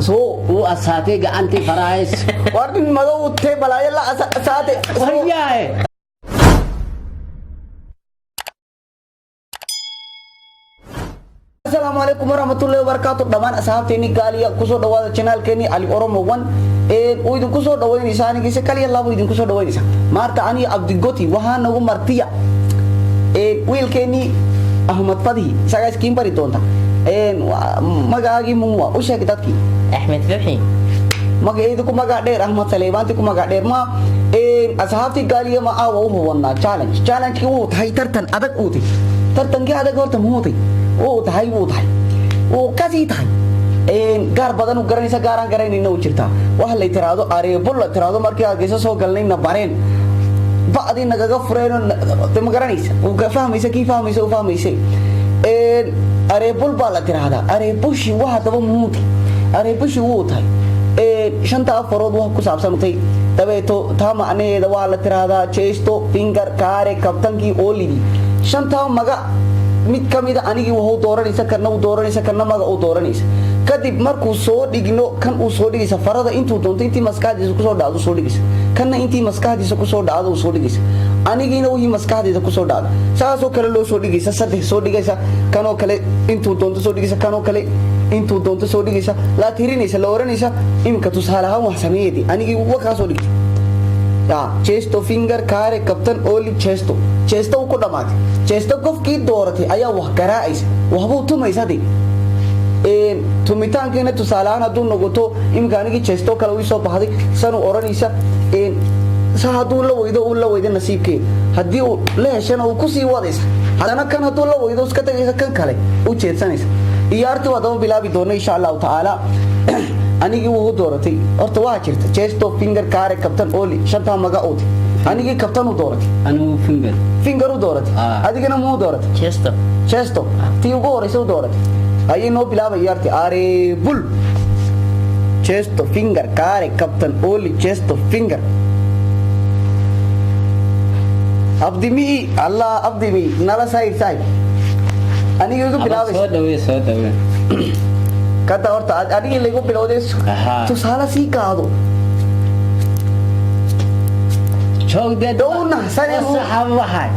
Soo Uu asaatay gacantii farahays. War nin madow tee balaayo la asaate. Waryaahe. Asalaamu calaykum waraxmatullahi wabarakaatu. Dhammaan asxaabteeni gaaliya, kusoo dhawaada channelkeeni Ali Oromo One. Uu idinku soo dhaweynaysa anigiisa kaliya labo idinku soo dhaweynaysa maarta aniga Abdigoti. Waxaa nagu martiya wiilkeeni Ahmed Fadhi. Isagaa iskiin bari doonta. Magacaagii mumwa u sheeg dadkii. Axmed Fadxi. Magaceedu ku magac dheer Ahmed Saleebaanti ku magac dheer. Ma asxaabtii gaaliya, ma aawa u huwanaa challenge. Challenge-kii wuu tahay tartan adag uu tahay. Tartankii adag horta muxuu tahay? Wuu tahay, wuu tahay, wuu kasii tahay. Gaar badan u garanaysa, gaaraan garanayna u jirtaa. Waxa la tiraahdo areebul la tiraahdo markii hargeysa soo galnayna bareen, bacdii nagaga fureen, ma garanaysa? Fahmaysa kii fahmaysa u fahmaysay. Areebul baa la tiraahdaa. Areebushi waxa daba muhuuti areebushi wuu tahay shanta afarood wax ku saabsanutay. Dabeeto taa macnaheeda waa la tiraahdaa jeesto, finger, kaare, kabtankii, oolidii. Shantaa maga mid ka mida anigii wuxuu dooranaysa, kana u dooranaysa, kana maga u dooranaysa. Kadib markuu soo dhigno, kan uu soo dhigaysa farada intuu doonto, intii maskaxdiisa kusoo dhacdo soo dhigaysa, kanna intii maskaxdiisa kusoo dhacdo uu soo dhigaysa, anigiina wixii maskaxdiisa kusoo dhacdo saasoo kale loo soo dhigaysa. Saddex soo dhigaysa, kanoo kale intuu doonto soo dhigaysa, kanoo kale intuu doonto soo dhigaysa, la tirinaysa, la oranaysa. Iminka tusaale ahaan wax sameeyadi anigii wa kaa soo dhigtay ya chesto, finger, kaare, kabtan, oli, chesto. Chesto ku dhamaatay. Chesto qofkii dooratay ayaa wax garaacaysa, waxbuu tumaysa. De tumitaankiina tusaale ahaan hadduu noqoto iminka anigii chesto kale wii soo baxday, sanuu oranaysa. Sa hadduu la weydo, uu la weydo nasiibkeeda. Haddii uu la heshana, uu kusii wadaysa. Haddana kan hadduu la weydo, iska tagaysa, kan kale u jeedsanaysa. Iyaartii waa daba bilaabi doona insha Allahu tacaala. Anigii wuu dooratay. Horta waa jirta chesto, finger, kaare, kabtan, oli, shantaa maga uti. Anigii kabtan u dooratay. Anigu finger. Finger u dooratay. Adigana muu dooratay? Chesto. Chesto tii ugu horeysa u dooratay ayay noo bilaabay iyaartii. Areebul: chesto, finger, kaare, kabtan, oli, chesto, finger. Abdimi Allah, abdimi nala sayr sayr anigii igu Soo bilaabaysa. dhawee, soo dhawee. Kada horta anigii laygu bilowday. Tusaale sii qaado. Joogdee. Dhowna sani. Saxaaba waxay.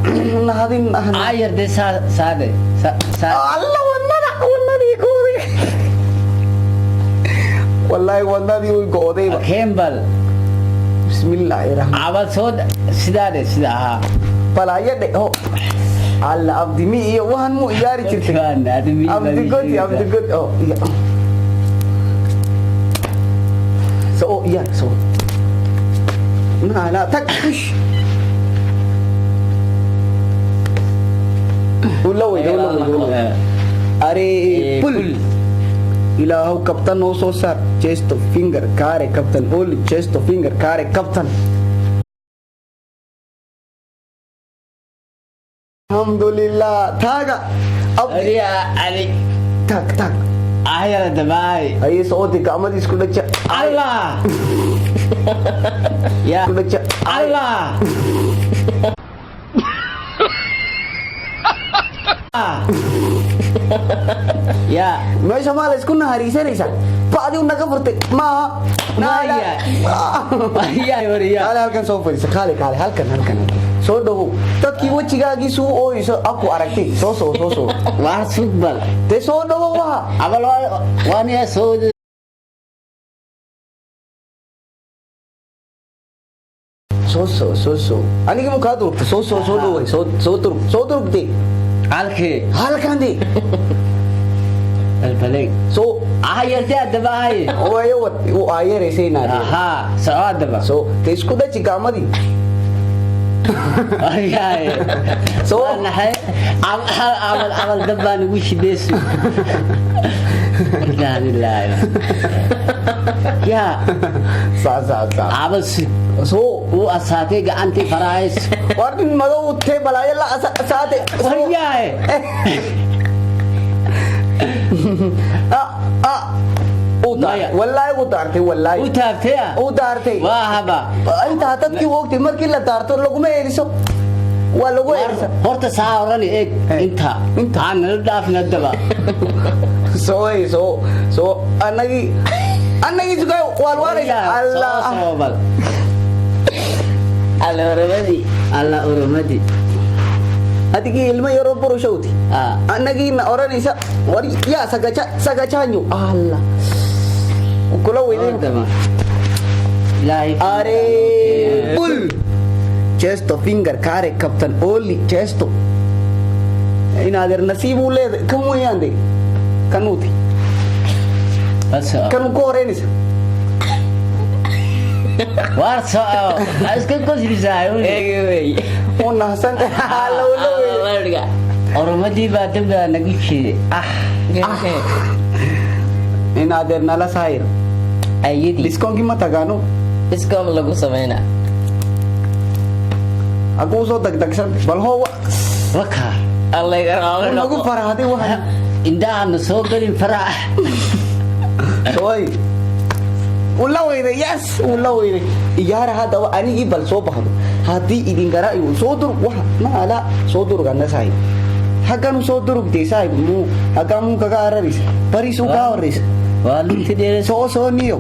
Nahadin. Ayar dee, saa saade. Saa. Alla, wadnada, wadnadii gooday. Wallaahi wadnadii way go'dayba. Kembal. Bismillaahi raxmaan. Abal soo sidaa dhe, sida ahaa. Balaayo dhe ho. Alla, abdimi iyo waxan muu iyaari jirtay. Abdigoti, abdigoti, oh iya, so oh iya, so na na tag push ula weyda, ula weyda, ula weyda. Are pul, ilaahow kabtan noo soo saar. Chesto, finger, kaare, kabtan, oli, chesto, finger, kaare, kabtan. Alxamdulilah, taaga abdi. Ariya Ali. Taag, taag. Ayar dabaay. Ayay sooti gacmadii isku dhaja. Allah. Ya. Isku dhaja. Allah. Ya. Meesha maa la isku nahariisanaysaa? Bacdi u naga furtay maaha. Maya. Ya wariya. Kaale, halkan soo fadhiisa. Kaale, kaale, halkan, halkan soo dhawow. Dadkii wejigaagii suu ooyso aku aragtay. Soo soo soo soo. Waa football. Dee soo dhawow waha. Abal waan yaa soo. Soo soo soo soo. Anigii mu kaa durugta. Soo soo soo dhaway. Soo soo durug, soo durugtay. Halkee? Halkan dee. Balbaleg. Soo. Ayar dee dabaay. Waayo wad u aayaraysay naadee. Aha, soo daba. Soo dee isku dhaji gacmadii. Ayaay. Soo. Waa naxay. Amal amal dab baan ugu shidaysu. Ilaaha ilaaha. Ya, saa saa saa. Abal si soo uu asaatay gacantii farahays. War nin madow tee balaayo la asaate. Waryaahe. Ah ah, u daar. Maya. Wallaahi u daartay, wallaahi. U taabtay ah? U daartay. Waa haba. Intaa dadkii u ogtay markii la daarto laguma eeliso, waa lagu eelisa. Horta saa orani eeg. Eh. Inta. Inta. Aan nala dhaafin haddaba. Soo soo soo anagii. Annagii sugaa waalwaalaysa. Soo Allah. soo bal. Alla oromadii. Alla oromadii. Adigii ilmo yaroo burushowti. Ah. Annagiina odhanaysa war yaa sagaja sagajaanyo alla kula weyday. Dama. Ilaahay. Are bul chesto finger kaare kabtan oli chesto inaadeer nasiib uu leedahay kan weeyaan de kanuuti. Bas. Kan ku horeynaysa. Waar soco. Iska qoslisaa. Eegi wey. U nahsan alla ula weyday. Alla. Oromadii baa dambaa nagu jiiday. Ah. Inaadeer nala saayir. Ayadii. Diskoonkii ma tagaano. Iskoom lagu sameynaa. Haguu soo dagdagsan bal hoo. Waka. Alla iga raali nagu noqo. farahday waxa. Indhaha soo gelin faraha. Oy. Ula weyday, yes, ula weyday. Iyaara haddaba anigii bal soo baxdo. Haddii idin garaayo soo durug waxa maala soo durugana saaxiib. Hagganu soo durugtay saaxiib muu haggaa muu kaga araraysa. Bariis uu kaa horreysa. Waa lugti dheere. Soo soo niyo.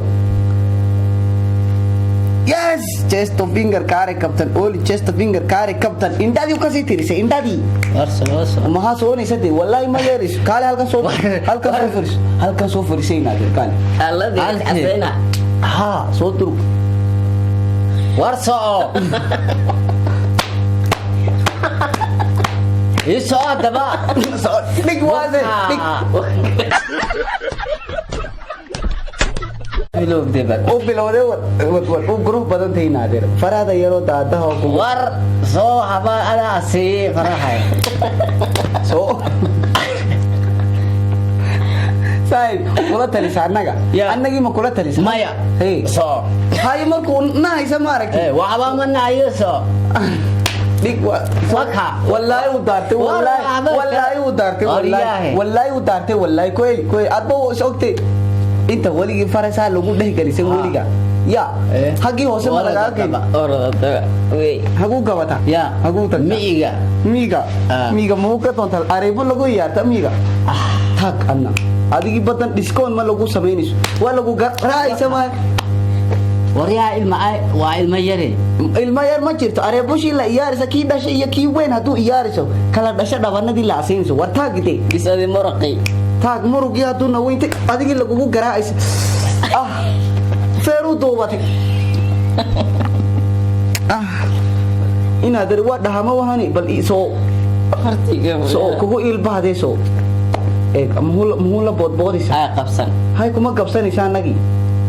Yes, chest of finger kaare captain oli chest of finger kaare captain indhadii u kasii tirisay indhadii. War soo soo. Maxaa soonaysa dee wallahi ma yeerayso kaale halkan soo halkan soo fariiso halkan soo fariisay inaadeer kaale. Alla dee Halkee? casayna. Haa soo durug. War soco. Ii soco haddaba. Dhig waase dhig. Bilowday bal. U bilowday wad wad wad u guruf badan tahay naadir farada yaroo daadaha oo kugu War soo habaa adaa siiyey faraha. Soo saaxiib kula talisa annaga. Ya. Annagii ma kula talisa? Maya. Hey. Soo. Hay markuu nahaysa ma aragtay. Eh, waxba ma nahayo soo. Dhig wa. Waka. Wallaahi u daartay War wallaahi waxba wallaahi u daartay wallaahi Waryaahe. wallaahi u daartay wallaahi koyli koyli adba waa is ogtay inta weligii farasaa lagu dhehgelisan Ah. weliga ya. Eh. Haggii hoose ma lagaa Warada keeni. Orada taga. Wey. Haguu gabataa. Ya. Haguu tagtaa. Mi'iga. Miiga. Ah. Miiga muu ka doontaa areebo lagu iyaarta miiga taag adna adigii badan dhiskoon ma lagu samaynayso waa lagu raacaysa ma. Waryaa ilma waa ilma yare. Ilma yar ma jirto areebushii la iyaaraysa kii dhashay iyo kii weyn hadduu iyaarayso kala dhasho dhabanadii la asiinayso war taagide. Bisadi muraqi. Taag murugii hadduu naweyntay adigii lagugu garaacaysa ah feeruu duubatay ah inaad waa dhahamo wahani bal soo Fartiga. Soo kugu ilbahdee soo eeg muxuu la boodboodaysa. Ay qabsan. Hay kuma qabsanaysaa annagii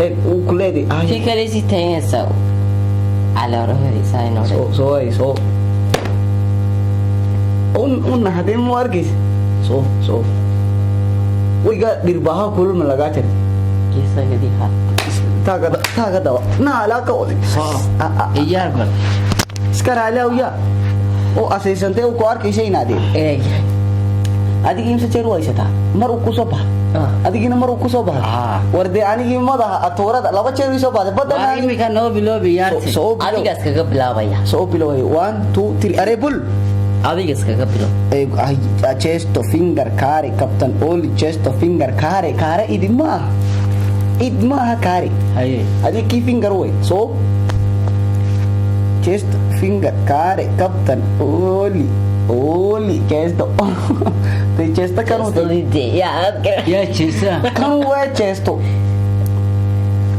eeg uu ku leeday ay. Kii kale sii taagaysa. Alla oromadii saa inoo. Soo soo ay soo un un hadee mu arkaysa soo soo wayga dhirbaha kulma lagaa jar. Kiisagadii ha. Taaga taaga daba na alaaka oday. Soo. Iyaar bal. Iska raaliyaw ya oo asaysantay uu ku arkaysa inaadee. Eeg. Adigii imse jeer u haysataa mar uu kusoo baxa. Adigiina mar uu kusoo baxa. Ah. War dee anigii madaha atuurada laba jeer ii soo baxday badda. Waa imika noo biloobi yaarti. Soo bilow. Adigaas kaga bilaabaya. Soo biloway 1 2 3 aree bul. Adigaas kaga bilow. Ay, chesto finger kaare captain oli chesto finger kaare kaare idin ma aha id ma aha kaare. Haye. Adig kii finger wey soo chest finger kaare captain oli oli chesto te chesto kanu te. Chestodii yaa adka. Yaa jeesa. Kanu waa chesto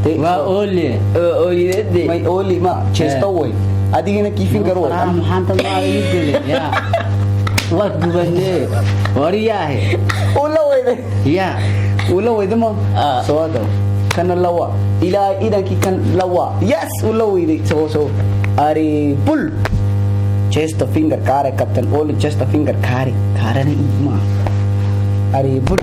te. Waa oole. Oo oolidade. May oli ma chesto wey adigina kii finger wey. Faraha maxaanta maa ii gelin yaa. Waa gubanee. Waryaahe. Ula weyday. Yaa. Ula weyday ma. Ah. Soo hada kana lawa ilaa idankii kan lawa yes ula weyday soo soo ari bul chest finger kaare captain oli chest finger kaare kaarena id ma ari bul.